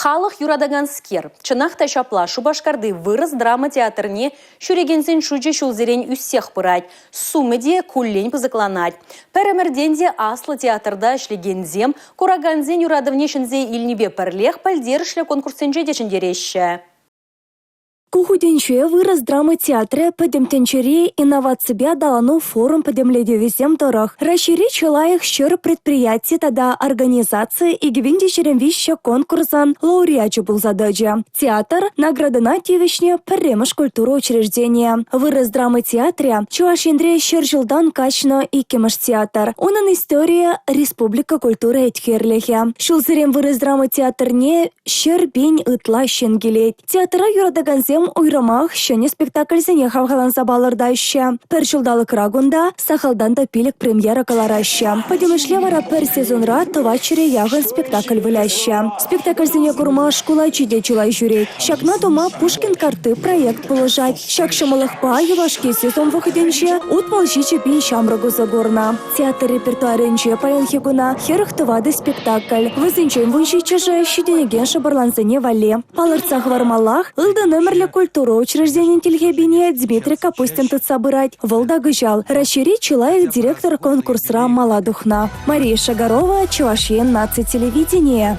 Халӑх юратаканскер. Чӑнах та ҫапла, Шупашкарти вырӑс драма театрне ҫӳрекенсен шучӗ ҫулсерен ӳссех пырать. Сумӗ те куллен пысӑкланать. Пӗр ӗмӗртен те аслӑ театрта ӗҫлекенсем куракансен юратӑвне ҫӗнсе илнипе пӗрлех пӗлтерӗшлӗ конкурссенче те ҫӗнтереҫҫӗ. Ку хутӗнче вырӑс драма театрӗ Пӗтӗм тӗнчери инноваципе аталану форум пӗтӗмлетӗвӗсем тӑрӑх Раҫҫейри чи лайӑх 100 предприяти тата организаци 2023 конкурсӑн лауреачӗ пулса тӑчӗ. Театр наградӑна тивӗҫнӗ пӗрремӗш культура учрежденийӗ. Вырӑс драма театрӗ Чӑваш Енре 100 ҫултан каҫнӑ иккӗмӗш театр. Унӑн историйӗ республика культура еткерлӗхӗ. Ҫулсерен вырӑс драма театрне 100 000 ытла ҫын килет. Театра юратакансем уйрӑмах ҫӗнӗ спектакльсене хавхаланса палӑртаҫҫӗ. Пӗр ҫулталӑкра кунта сахалтан та пилӗк премьера кӑлараҫҫӗ. Пӗтӗмӗшле вара пӗр сезонра тӑватҫӗре яхӑн спектакль выляҫҫӗ. Спектакльсене курма шкул ачи те чылай ҫӳрет. Ҫакна тума «Пушкин картти» проект пулӑшать. Ҫак ҫӑмӑллӑхпа юлашки сезон вӑхӑтӗнче 67 пин ҫамрӑк усӑ курнӑ. Театр репертуарӗнче паянхи куна 44 спектакль. Вӗсенчен 17-шӗ ҫитӗнекен шӑпӑрлансене валли. Палӑртса хӑвармаллах, ылтӑн ӗмӗрлӗ культура учрежденин тилхепине Дмитрий Капустин тытса пырать. Вӑл та кӑҫал Раҫҫейри чи лайӑх директор конкурсра мала тухнӑ. Мария Шагарова, Чӑваш Ен наци телевиденийӗ.